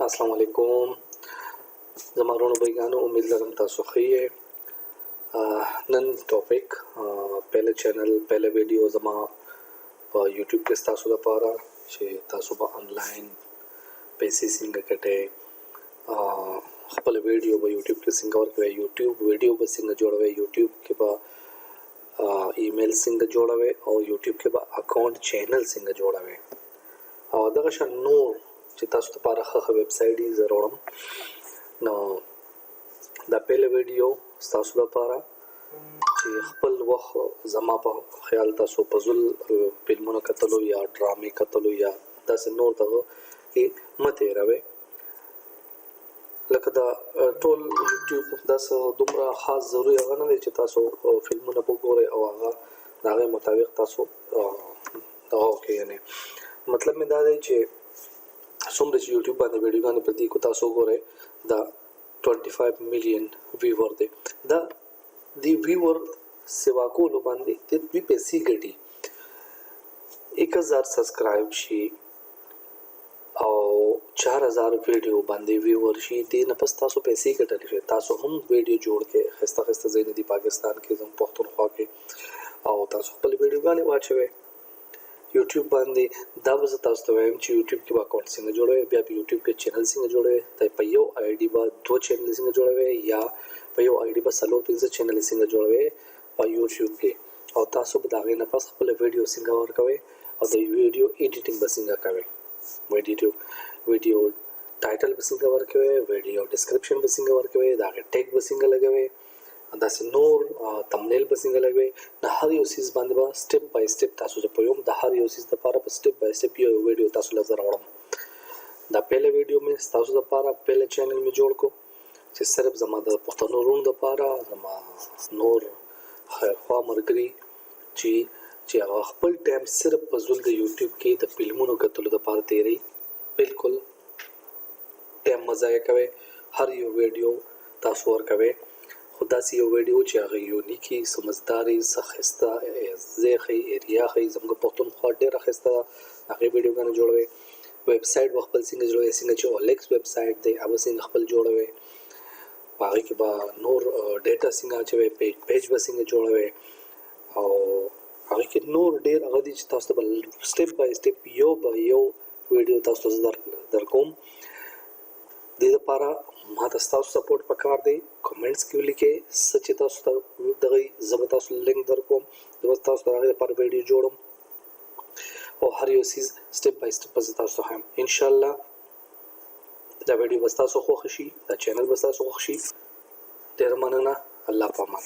السلام علیکم زما ورونو بھائیانو، امید لرم تاسو ښه یې. نن ټاپک، پهله چینل، پهله ویډیو زما په یوټیوب کې ستاسو لپاره چې تاسو به انلاین پیسې څنګه ګټئ، خپل ویډیو به یوټیوب کې څنګه ورکوئ، یوټیوب ویډیو به څنګه جوړوئ، یوټیوب کې به ایمیل څنګه جوړوئ او یوټیوب کې به اکاونټ چینل څنګه جوړوئ او دغه شان نور چې تاسو لپاره ښه ښه ویب سایټ یې زه راوړم. نو دا پهله ویډیو ستاسو لپاره چې خپل وخت زما په خیال تاسو په ځل فلمونو کتلو یا ډرامې کتلو یا داسې نور دغه کې مه تېروئ. لکه دا ټول یوټیوب داسې دومره خاص ضروري هغه نه دی چې تاسو فلمونه وګورئ او هغه د هغې مطابق تاسو دغه وکړئ. یعنې مطلب مې دا دی چې څومره چې یوټیوب باندې ویډیوګانې پرتې کو تاسو وګورئ، دا 25 میلیون ویور دی. دا دی ویور سیوا کولو باندې د دوی پیسې ګټي. 1000 سبسکرایب شي او 4000 ویډیو باندې ویور شي، دې نه پس تاسو پیسې ګټلی شئ. تاسو هم ویډیو جوړ کړئ، ښایسته ښایسته ځایونه دي پاکستان کې، زموږ پښتونخوا کې، او تاسو خپلې ویډیوګانې واچوئ یوټیوب باندې. دا به زه تاسو ته وایم چې یوټیوب کې به اکاونټ څنګه جوړوئ، بیا په یوټیوب کې چینل څنګه جوړوئ، ته په یو آی ډي به دوه چینل څنګه جوړوئ یا په یو آی ډي به څلور پنځه چینل څنګه جوړوئ په یوټیوب کې، او تاسو به د هغې نه پس خپله ویډیو څنګه ورکوئ او د ویډیو ایډیټینګ به څنګه کوئ، ویډیو ټایټل به څنګه ورکوئ، ویډیو ډسکرپشن به څنګه ورکوئ، د هغې ټیګ به څنګه لګوئ، داسې نور تمنیل به څنګه لګوئ. د هر یو څیز باندې به سټپ بای سټپ تاسو زه پوهوم. د هر یو څیز لپاره به سټپ بای سټپ یو ویډیو تاسو له زه راوړم. دا پهله ویډیو مې ستاسو لپاره، پهله چینل مې جوړ کو چې صرف زما د پښتنو وروڼو لپاره، زما نور خیرخواه ملګري چې هغه خپل ټایم صرف په ځول د یوټیوب کې د فلمونو کتلو لپاره تېروي، بالکل ټایم مه ضایع کوئ. هر یو ویډیو تاسو ورکوئ، خو داسې یو ویډیو چې هغه یونیکي، سمجداري، څه ښایسته ځای ښیي، ایریا ښیي. زموږ پښتونخوا ډېره ښایسته ده، هغې ویډیوګانې جوړوئ. ویب سایټ به خپل څنګه جوړوئ، څنګه چې اولیکس ویب سایټ دی، هغه څنګه خپل جوړوئ، په هغې کې به نور ډیټا څنګه اچوئ، پیج به څنګه جوړوئ او هغې کې نور ډېر هغه دي چې تاسو ته به سټپ بای سټپ یو به یو ویډیو تاسو ته زه درکوم. دې لپاره ما ته ستاسو سپورټ پکار دی. کمنټس کې ولیکئ څه چې تاسو ته دغه، زه به تاسو لینک درکوم، زه به تاسو ته هغې لپاره ویډیو جوړوم او هر یو څیز سټپ بای سټپ به زه تاسو ته ښیم. انشاءالله دا ویډیو به ستاسو خوښ شي، دا چینل به ستاسو خوښ شي. ډېره مننه، الله په امان.